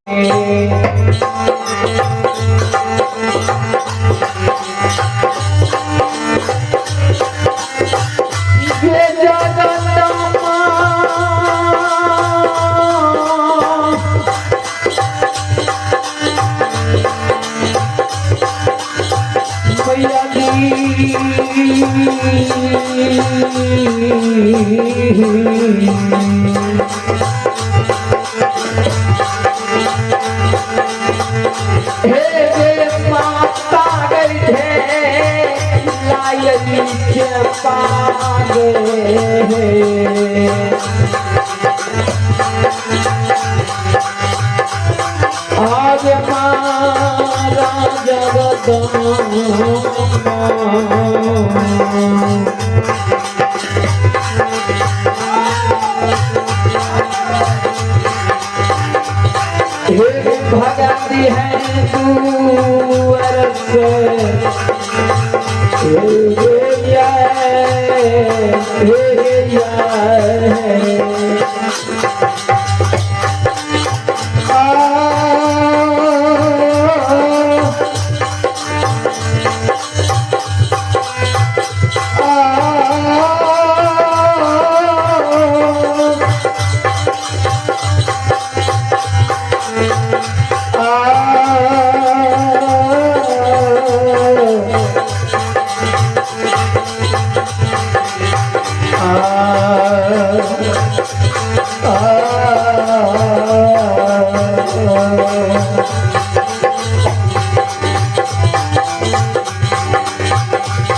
जे जगदम्बा मैया दी। हे गे माता गई ढे लायली के पागे। आज मारा जगदम्बा हे भगती है दुअर से हे हे हे आ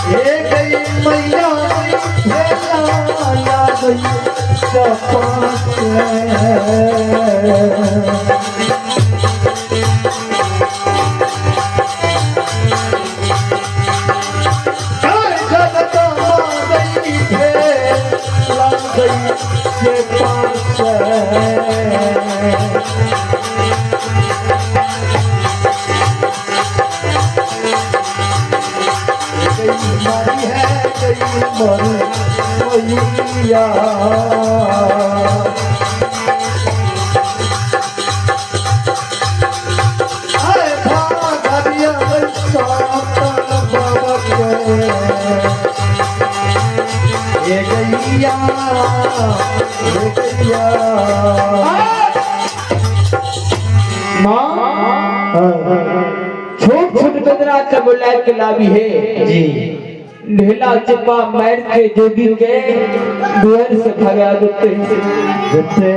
हे गई मैया हे लाला गई चपाक। जगदम्बा गई हे ला गई के पास। गई मारी है गई मरी मैया। आए भागरिया सातन बाबा के हे गैया हे गैया। माँ छोट छोट बदरा के बुलाए के लावी है जी ढेला चुपा मार के जोगी के दुआर से भगा देते। देते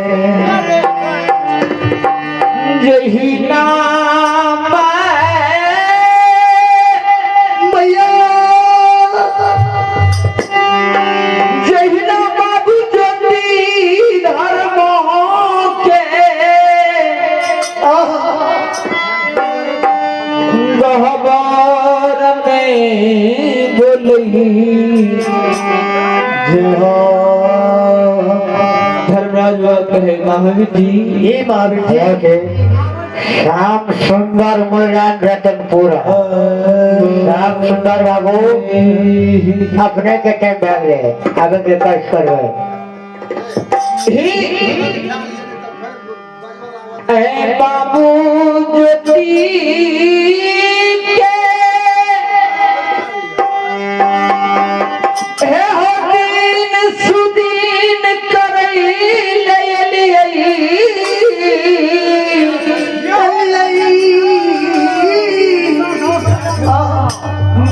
यही नाम मैया यही नाम बाबू ज्योति धर्म के गहबर में बोली। जय हो। धर्मराज बाबा कहे महावीर जी ये महावीर जी के श्याम सुंदर मुलराज रतनपुर श्याम सुंदर बाबू अपने के टाइम भर ले आगे के कष्ट करवे। ए बाबू ज्योति के हे हो दिन सुदीन करई ले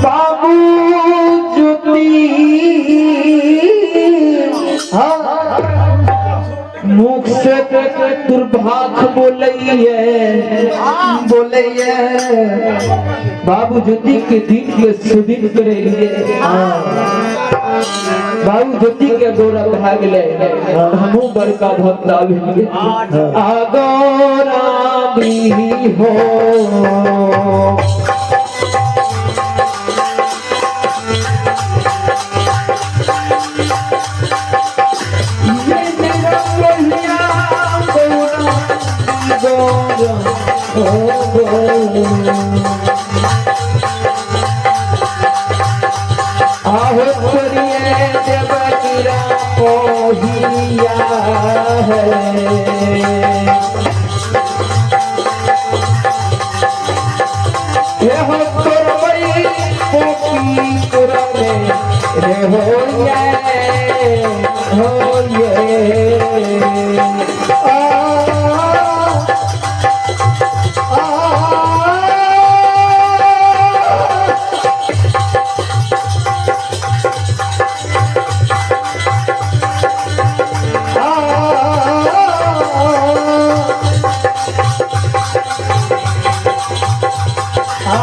बाबू ज्योति मुख से दुर्भाग बोलैये बोलैये बाबू ज्योति के दिन के सुदिन करे लिए बाबू ज्योति के गोरा भाग ले हमू बड़का भक्त आबिए आगोरा भी हो। ये मेरा कन्हैया गौरा गौरा ओ गौरा आहो करिए देवगिरा मोहिया है। रे हो ये हो ये आ आ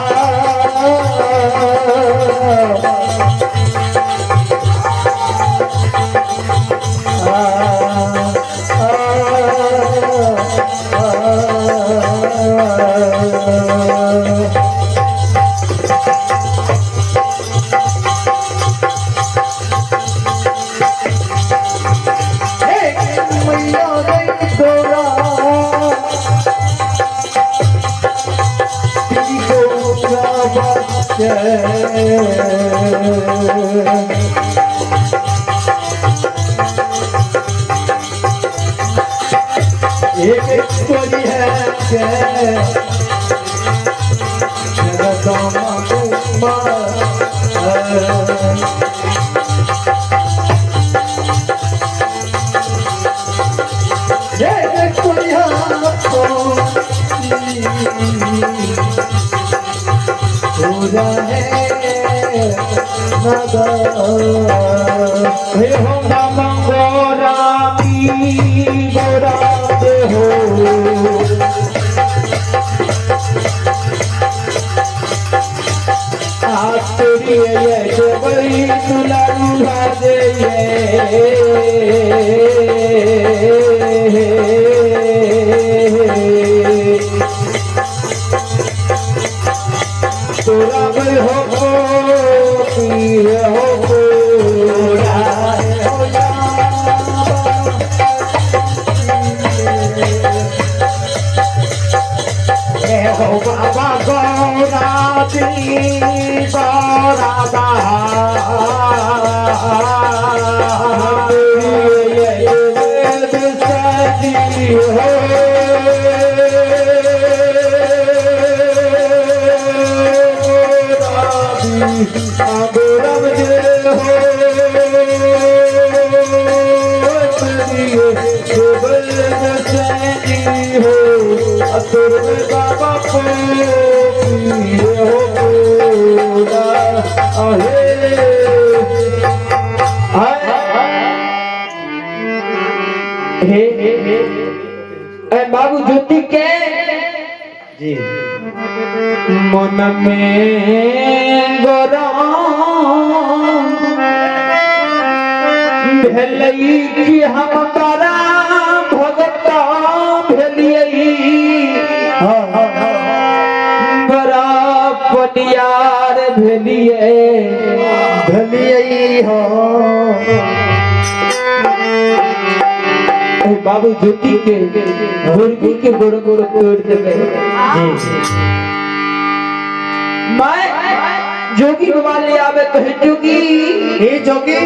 एक कोई है हे हो बाबा गोरामी गोरा हो आतुरी ये बड़ी दुलारू भाजे ये तोरा बल हो पीर हो गोरा हो बाबा गौरा जी गौरा बाबा हो हे ए बाबू ज्योति के जी मन में गरम भेलई कि हम बड़ा भगत भेलियई बड़ा पनियार भेलिए भलियई हो ए बाबू ज्योति के मुर्गी के गोड़ गोड़ तोड़ देवे जी मैं जोगी बाबा ले आवे कहे जोगी हे जोगी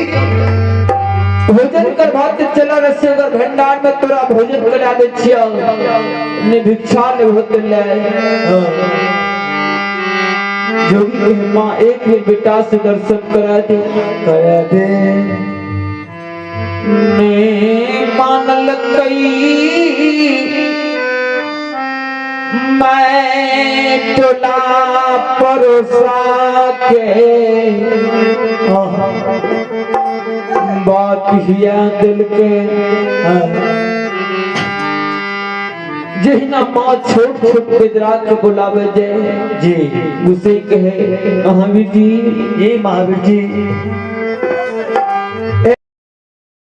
भोजन कर भात चला रसोगर भंडार में तोरा भोजन करा दे छियो ने भिक्षा ले होत ले जोगी कहे माँ एक बेर बेटा से दर्शन करा दे कर दे ने मानल कई मैं टोला परोसा के बात हिया दिल के जहिना माँ छोट छोट बेदरा के बुलावे जे जी गुस्से कहे महावीर जी ये महावीर जी